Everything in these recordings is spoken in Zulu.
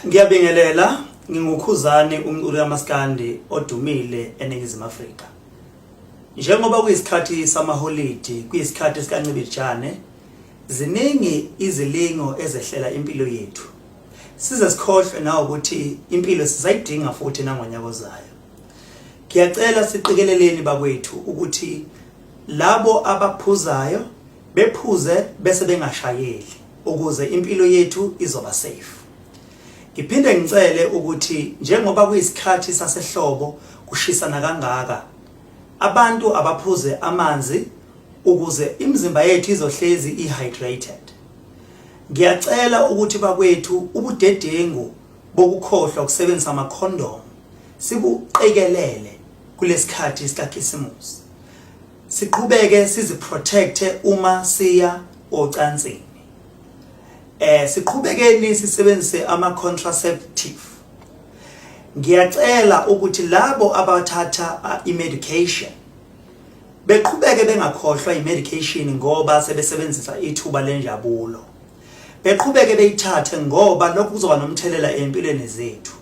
Ngiyabingelela, nginguKhuzani umculi kaMaskandi odumile eNingizimu Afrika. Njengoba kuyisikhathi samaholidi, kuyisikhathi sikaNcibijane, ziningi izilingo ezehlela impilo yethu. Size sikhohlwe nawe ukuthi impilo sisayidinga futhi nangonyaka ozayo. Ngiyacela siqikeleleni bakwethu ukuthi labo abaphuzayo bephuze bese bengashayeli ukuze impilo yethu izoba safe. Ngiphinde ngicele ukuthi njengoba kuyisikhathi sasehlobo kushisana kangaka abantu abaphuze amanzi ukuze imizimba yethu izohlezi i-hydrated. Ngiyacela ukuthi bakwethu ubudedengu bokukhohlwa ukusebenzisa amakhondomu sibuqikelele kulesikhathi sikaKhisimusi. Siqhubeke siziprotecte uma siya ocansini. Siqhubekeni sisebenzise ama contraceptive. Ngiyacela ukuthi labo abathatha i-medication beqhubeke bengakhohlwa i-medication ngoba sebesebenzisa ithuba lenjabulo. Beqhubeke beyithathe ngoba lokhu kuzoba nomthelela empilweni zethu.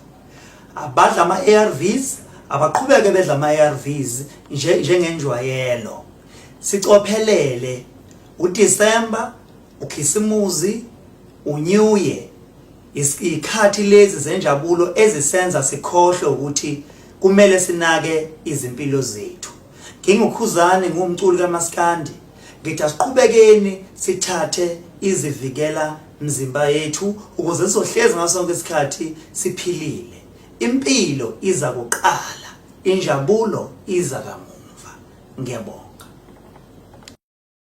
Abadla ama-ARVs abaqhubeke bedla ama-ARVs nje njengenjwayelo. Sicophelele uDecember, uKhisimuzi, uNew Year izikhathi lezi zenjabulo ezisenza sikhohlwe ukuthi kumele sinake izimpilo zethu. NginguKhuzani ngumculi kaMaskandi ngithi asiqhubekeni sithathe izivikela mzimba yethu ukuze sizohlezi ngaso sonke isikhathi siphilile. Impilo iza kuqala, injabulo iza kamuva. Ngiyabonga.